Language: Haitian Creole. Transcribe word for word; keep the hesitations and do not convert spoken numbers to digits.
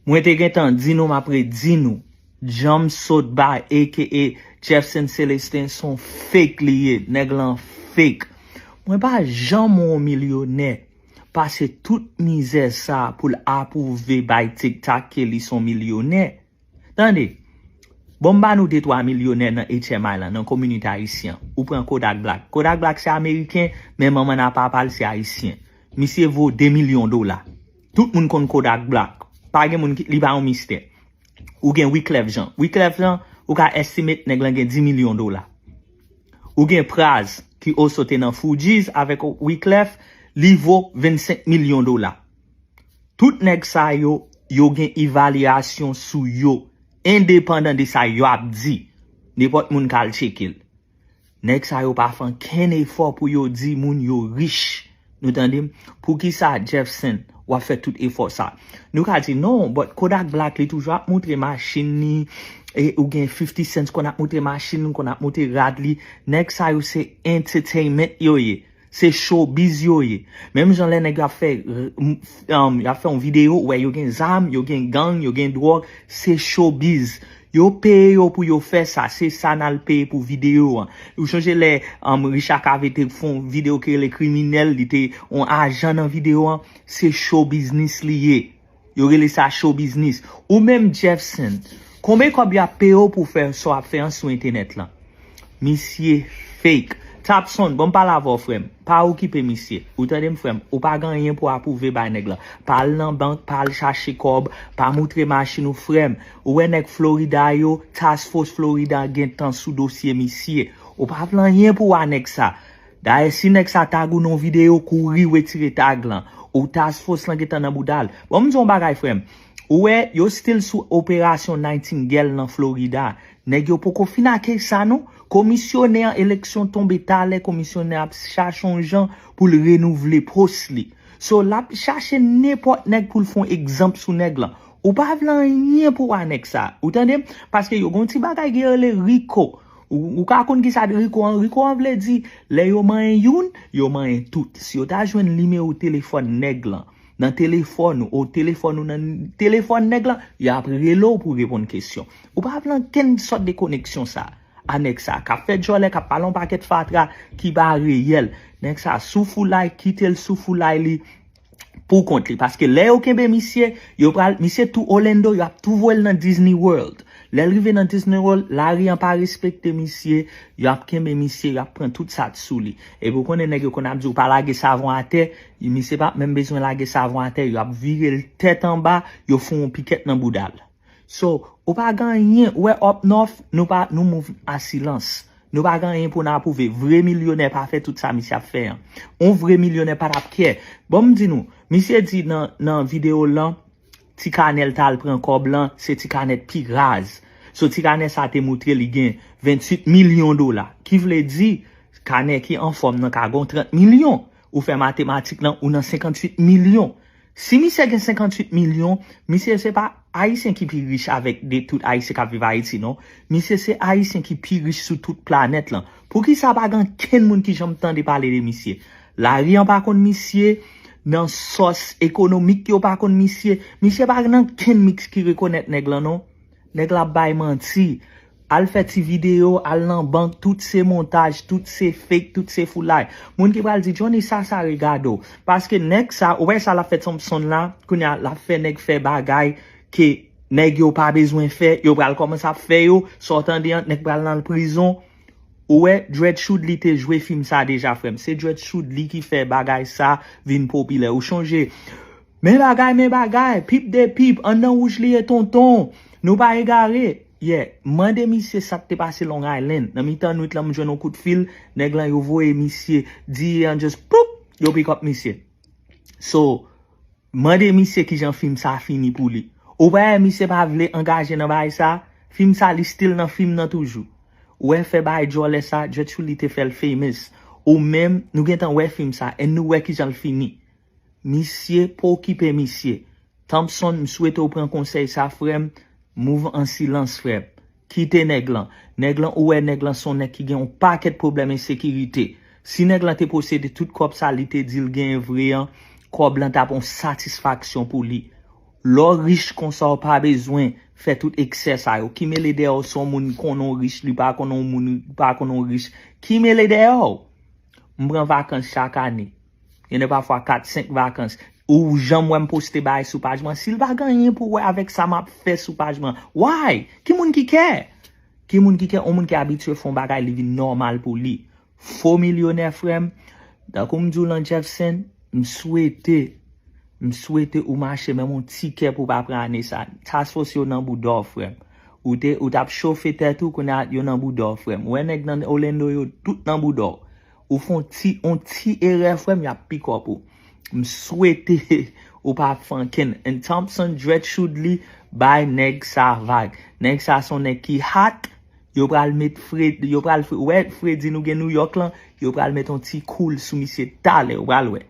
Mwen te gentan di nou, m ap redi nou. Jam Sotba, aka Jefferson Celestin, se yon fake li ye. Nèg lan fake. Mwen pa janm wè yon milyonè pase tout mizè sa pou l apwouve bay TikTok ke li se yon milyonè. Tande, bon, m ba nou de twa milyonè nan H M I lan, nan kominote ayisyen. Ou pran Kodak Black. Kodak Black se ameriken, men manman n a papa l se ayisyen. Misye vo de milyon dola. Tout moun konn Kodak Black. Pa gen moun ki, li pa yon mistè. Ou gen Wyclef Jean. Wyclef Jean, ou ka estimate nèg lan gen dis milyon dola. Ou gen Pras, ki oso te nan Fugees avèk Wyclef, li vo vennsenk milyon dola. Tout nèg sa yo, yo gen evalyasyon sou yo, endepandan de sa yo ap di. Nenpòt moun ka al tcheke l. Nèg sa yo pa fè ankenn efò pou yo di moun yo rich. Nou tande m? Poukisa Jefferson w ap fè tout efò sa? Nou ka di non, but Kodak Black li toujou ap moutre machin li, e ou gen fifty Cent konn ap moutre machin li, konn ap moutre rad li. Nèg sa yo se entertainment yo ye. Se showbiz yo ye. Menm jan lè nèg yo ap fè, um, y ap fè yon videyo, ou wè yo gen zam, yo gen gang, yo gen dwòg, se showbiz. Yo peye yo pou yo fè sa, se sa n al peye pou videyo an. Ou chonje lè um, Richard Cavé te fè yon videyo ki rele Kriminèl, li te yon ajan nan videyo an, se show business li ye. Yo rele sa show business. Ou menm Jefferson, konbyen kòb y ap peye w pou fè sa w ap fè an sou entènèt lan? Misye fake. Tapson, bon, m pale avè w, frè m. Pa okipe misye. Ou tande m, frè m? Ou pa gen anyen pou apwouve bay nèg lan. Pa al nan bank, pa al chache kòb, pa moutre machin ou, frè m. Ou wè nèg Florida yo, Task Force Florida gentan sou dosye misye. Ou pa vle anyen pou w a nèg sa. Dayè, si nèg sa tag ou nan yon videyo, kouri retire tag lan. Ou Task Force lan gentan nan bouda l. Bon, m di w yon bagay, frè m. Ou wè, yo still sou operasyon Nightingale nan Florida. Nèg yo poko fin ak sa non. Komisyonè an, eleksyon tonbe talè, komisyonè ap chache yon jan pou l renouvle pòs li. So, l ap chache nenpòt nèg pou l fè yon egzanp sou nèg lan. Ou pa vle anyen pou w a nèg sa. Ou tande m? Paske yo gen yon ti bagay ki rele RICO. Ou, ou ka konn ki sa RICO an? RICO an vle di, lè yo manyen youn, yo manyen tout. Si yo ta jwenn nimewo telefòn nèg lan nan telefòn ou, ou telefòn ou nan telefòn nèg lan, y ap rele w pou reponn kesyon. Ou pa vle ankenn sòt de koneksyon sa a nèg sa k ap fè djòlè, k ap pale yon pakèt fatra ki pa reyèl. Nèg sa sou foulay, kite l sou foulay li pou kont li. Paske lè yo kenbe misye, yo pral, misye tou Orlando, y ap tou voye l nan Disney World. Lè l rive nan Disney World, lari an pa respekte misye, y ap kenbe misye, y ap pran tout sa k sou li. Epi w konnen nèg yo konn ap di w pa lage savon atè, misye p ap menm bezwen lage savon atè, y ap vire l tèt anba, yo fè yon pikèt nan bouda l. So, ou pa gen anyen, ou wè up north, nou pa, nou move a silans. Nou pa gen anyen pou n apwouve. Vre milyonè pa fè tout sa misye ap fè an. On vre milyonè pa t ap kè. Bon, m di nou, misye di nan, nan videyo lan, Ti Kanè l t al pran kòb lan, se Ti Kanè t pi raz. So, Ti Kanè sa te moutre li gen venntuit milyon dola. Ki vle di, Kanè ki anfòm nan ka gen trant milyon. Ou fè matematik lan, ou nan senkantuit milyon. Si misye gen senkantuit milyon, misye se pa Ayisyen ki pi rich avèk de tout Ayisyen k ap viv Ayiti, non. Misye se Ayisyen ki pi rich sou tout planèt lan. Poukisa pa gen ankenn moun ki janm tande pale de misye? Lari an pa konn misye, nan sòs ekonomik yo pa konn misye. Misye pa gen ankenn miks ki rekonèt nèg lan, non. Nèg la ap bay manti. Al fè ti videyo, al nan bank, tout se montaj, tout se fake, tout se foulay. Moun ki pral di, Johnny, sa, sa regade w. Paske nèg sa, ou wè sa l ap fè Thompson la, kounye a, l ap fè nèg fè bagay ke nèg yo pa bezwen fè, yo pral kòmanse ap fè yo, sa w tande an, nèg pral nan prizon. Ou wè, Dread Shoudly te jwe fim sa deja, frè m. Se Dread Shoudly ki fè bagay sa vin popilè. Ou chonje, men bagay, men bagay, pip de pip, anndan wouj li ye tonton. Nou pa egare. Yeah, mande misye sa k te pase Long Island. Nan mitan nwit lan, m jwenn yon kout fil, nèg lan yo voye misye, D A an just, ploup, yo pick up misye. So, mande misye kijan fim sa fini pou li. Ou pa wè misye pa vle angaje nan bagay sa, fim sa li still nan fim nan toujou. Ou wè fè bagay djòlè sa, Dread Shoudly te fè l famous. Ou menm, nou gentan wè fim sa, and nou wè kijan l fini. Misye, pa okipe misye. Thompson, m swete w pran konsèy sa, frè m. Move an silans, frè m. Kite nèg lan. Nèg lan, ou wè nèg lan se yon nèg ki gen yon pakèt pwoblèm ensekirite. Si nèg lan te posede tout kòb sa li te di l genyen vre an, kòb lan t ap yon satisfaksyon pou li. Lè w rich konsa, w pa bezwen fè tout eksè sa yo. Ki mele dèyè w si yon moun konnen w rich, li pa konnen w moun, li pa konnen w rich? Ki mele dèyè w? M pran vakans chak ane. Gen de pafwa kat, senk vakans. Ou janm wè m poste bagay sou paj mwen? Si l pa gen anyen pou wè avèk sa m ap fè sou paj mwen, why? Ki moun ki kè? Ki moun ki kè? Yon moun ki abitye fè yon bagay, li vin nòmal pou li. Fo milyonè, frè m. Tankou m di w lan, Jefferson, m swete, m swete ou mache menm yon ti kè pou pa pran ane sa. Task Force yo nan bouda w, frè m. Ou te, ou t ap chofe tèt ou, kounye a yo nan bouda w, frè m. Ou wè nèg nan Orlando yo, tout nan bouda w. Ou fè yon ti, yon ti erè, frè m, y ap pick up ou. M swete ou pa fè ankenn. And Thompson Dread Shoot li bay nèg sa vag. Nèg sa se yon nèg ki hot. Yo pral met Fred, yo pral Fre-, wè Freddy nou gen New York lan, yo pral met yon ti cool sou misye talè, ou pral wè.